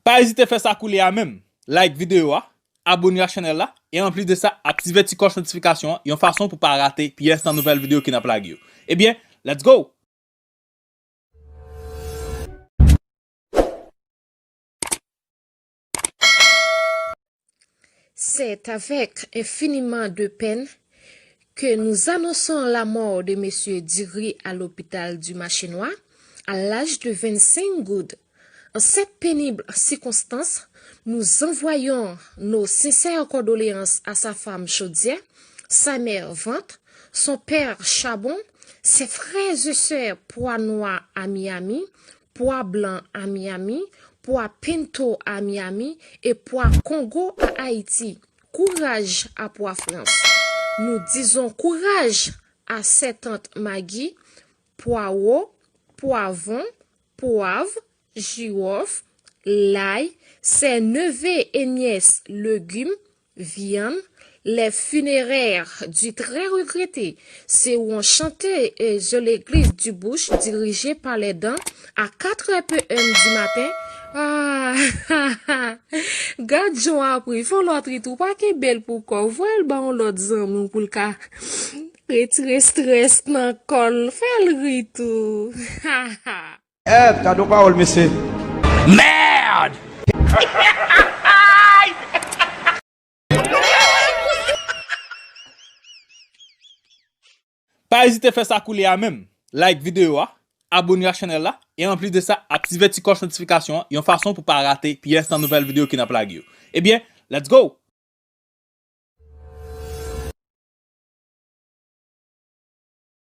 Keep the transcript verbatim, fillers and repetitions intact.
Pa ezite fè sa koulye a menm. Like videyo a, abone ak chanèl la, e anplis de sa, aktive ti klòch notifikasyon an yon fason pou pa rate pyès nan nouvèl videyo ke n ap lage yo. Ebyen, let's go! C'est avec infiniment de peine que nous annonçons la mort de Monsieur Diri à l'hôpital du Marché Noir à l'âge de vingt-cinq goud. En cette pénible circonstance, nous envoyons nos sincères condoléances à sa femme chaudière, sa mère vente, son père charbon, ses frères et sœurs pois noirs à Miami, pois blancs à Miami, pois pinto à Miami et pois Congo à Haïti. Kouraj a pois Frans. Nous disons courage à ses tantes Maggie, poireaux, poivrons, poivre, girofle, l'ail, ses neveux et nièces, légumes, viande, les funéraires du très regretté seront chantés de l'église du Bouch dirigée par les Dents à quatre heures P M du matin. Ah, gad jan w apri, fè yon lòt rit ou pa kenbe l pou kò w, voye l ba yon lòt zanmi w pou l ka retire strès nan kò l, fè l ri tou. Èd, gade yon pawòl mesye. Pa ezite fè sa koulye a menm. Like videyo a, abone ak chanèl la, e anplis de sa, aktive ti klòch notifikasyon an yon fason pou pa rate pyès nan nouvèl videyo ke n ap lage yo. Ebyen, let's go!